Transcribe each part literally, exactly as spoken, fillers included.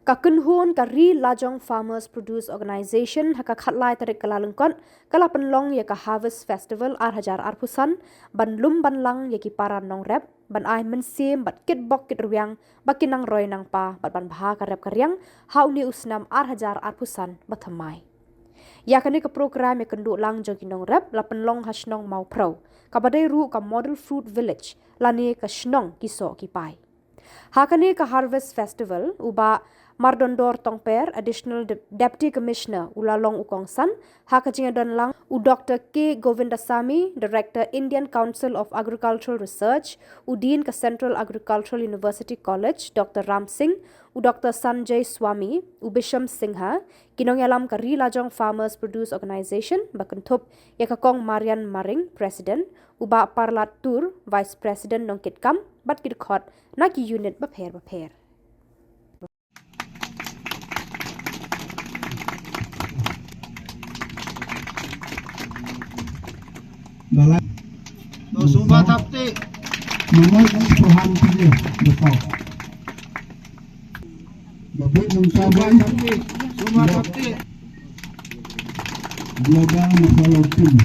Ka kynhun ka Ri Lajong Farmers Produce Organisation ha ka khatlai tarik Kyllalyngkot ka la pynlong ïa ka Harvest Festival ar hajar arphew san ban lum ban lang ïa ki para nongrep, ban ai mynsiem bad kitbok kitrwiang ba kin nang roi nang pa bad ban bha ka rep ka riang ha une u snem ar hajar arphew san ba thymmai. Ïa kane ka program ïakynduh lang jong ki nongrep la pynlong ha shnong Mawphrew, kaba dei ruh ka Model Fruit Village lane ka shnong ki soh ki pai. Ha kane ka Harvest Festival, u Bah Mardondor Tongper, Additional De-, Deputy Commissioner, u la long u kongsan, ha ka jingïadon lang u Doktor K Govindasamy, Director, Indian Council of Agricultural Research, u Dean ka Central Agricultural University College, Doktor Ram Singh, u Doktor Sanjay Swami, u Bisham Singha, ki nongïalam ka Ri Lajong Farmers Produce Organisation, ba kynthup ïa ka Kong Marian Maring, President, u Bah Parlat Tur, Vice President nongkitkam, bad ki dkhot na ki unit bapher bapher. Dalam. To sumba thapti. Nomor Tuhan pilih betul. Bapak yang sabar. Sumba thapti. Global masalah tim.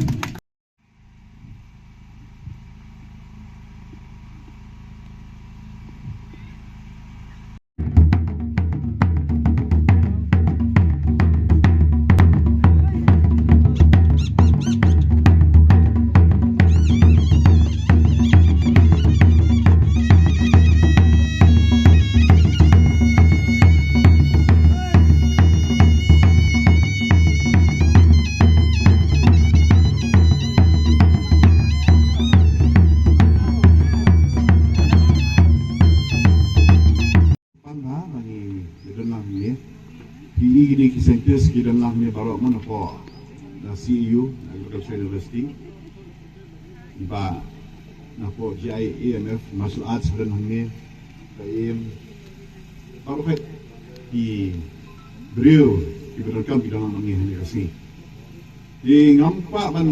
Panda ba ngi don lang ne. Phi i kine ki scientist ki don lang ne baroh man hapoh na C E U, Agriculture University. Ba na pdeng G I A M F, martial arts, ba don hangne, ba im, baroh peit ki briew kiba donkam ki dang hangne hangne ka sngi. Te ngam kwah ban,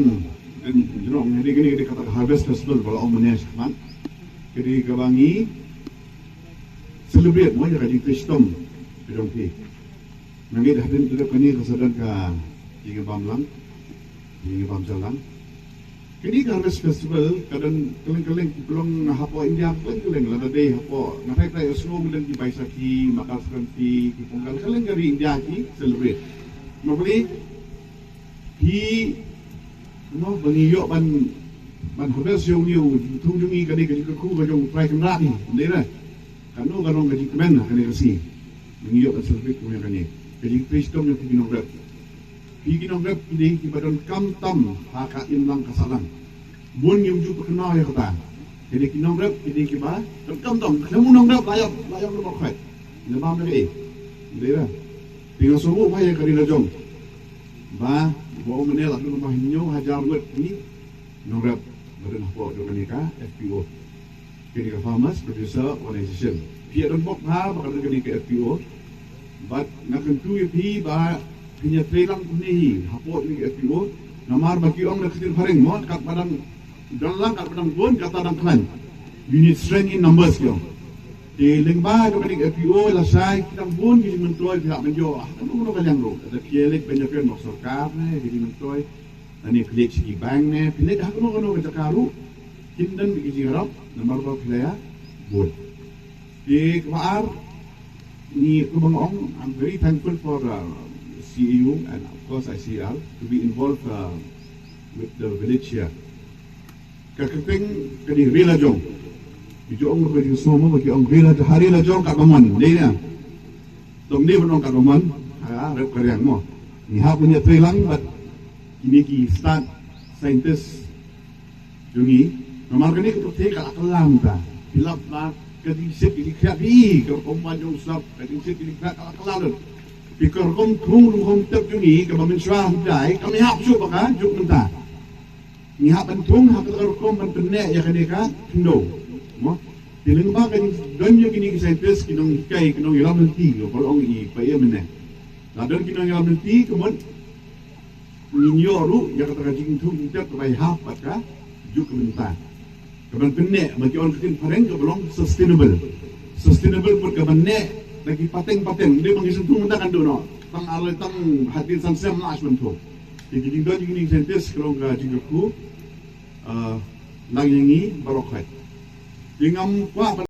you know, hangne kane ka dei kata ka harvest festival ba la ong mynne shakhmat. Ka dei kaba ngi celebrate mo ïa ka jingtrei shitom ka jong phi. Nga ngeit hadien kane ka sa don ka jingïabam lang, jingïabam jaiñ lang. Kane ka Harvest Festival ka don kylleng kylleng, ka long hapoh India kylleng kylleng, lada dei hapoh, nga tharai tharai sngew don ki Baisakhi, Makar Sankranti, ki Pongal, kylleng ka ri India ki celebrate. Namar balei? Phi, no, ba ngi ïoh ban, ban harvest ïa une u thung jong ngi, ka dei ka jingkyrkhu ka jong u trai kynrad hi, ym dei re? Kano kano ka jingkmen ha kane ka sngi ba ngi ïoh ban celebrate kum ïa kane. Ka jingtrei shitom jong phi ki nongrep. Phi ki nongrep ki dei kiba donkam tam ha ka imlang ka sahlang. Bun ngim ju pyrkhat ïa kata. Ka dei ki nongrep ki dei kiba donkam tam. Khlem u nongrep la ïap, la ïap, la ïap. Ïa bam na ka ei. Dei ba. Te nga sngewbha ïa ka ri la jong. Ba, ba u mynne la don ba hynñiew hajar ngut ki nongrep ba don hapoh jong kane ka F P O. Kane ka Farmers Producer Organization. Phi ïa don bok bha ba ka don kane ka F P O. Bad nga kyntu ïa phi ba phin ïa trei lang kumne hi hapoh kane ka F P O. Namar ba ki ong na ka ktien phareng mo, katba dang don lang, katba dang bun, kata dang khlaiñ. You need strength in numbers ki ong. Te lyngba jong kane ka F P O lashai ki dang bun ki jingmyntoi phi hap ban ïoh. Ah, kano kano ka liang ruh. Lada phi ïa leit ban ïakren bad sorkar ne, ki jingmyntoi. Lane phi leit sha ki bank ne, phi leit ha kano kano ka jaka ruh, kin don beit ki jingïarap namar ba phi la ïa bud. Te kaba ar, ngi, kumba nga ong, I'm very thankful for, uh, C A U and of course I C R to be involved, uh, with the village here. Ka kyrteng ka dei Ri Lajong. Ki ju ong ruh ka jingsngew mo ba ki ong Ri Lajong, ha Ri Lajong katba mon, dei ne? Tang dei ban ong katba mon, ha rep ka riang mo. Ngi hap ban ïa trei lang bad kine ki stad scientist jong ngi. Namar kane ka pyrthei ka la kylla mynta. Phi lap ba ka jingshit ka jingkhiah, phi, ka rukom ban jong u sap, ka jingshit ka jingkhiah ka la kylla lut. Te ka rukom thung rukom tep jong ngi kaba mynshuwa hi dei kam hap shuh ba ka juk mynta. Ngi hap ban thung ha ka rukom ban pynneh ïa kane ka khyndew. Mo. Te lyngba ka jingdon ïa kine ki scientist, ki nonghikai, ki nongïalam lynti, ba long i ba ïa mynne. La don ki nongïalam lynti, ka mut ngin ïoh ruh ïa kata ka jingthung jingtep kaba ïahap bad ka juk ka bynta. Ka ban pynneh, ba ki ong ka ktien phareng kaba long sustainable. Sustainable mut ka ban neh Da ki pateng pateng, dei ba ngi sngewthuh mynta kan duh noh. Tang ar lai tang hadien san snem la sngewthuh. Ki jingdon jingdon scientist ka long ka jingkyrkhu. Ah, lang ïa ngi baroh khoit. Ïa ngam kwah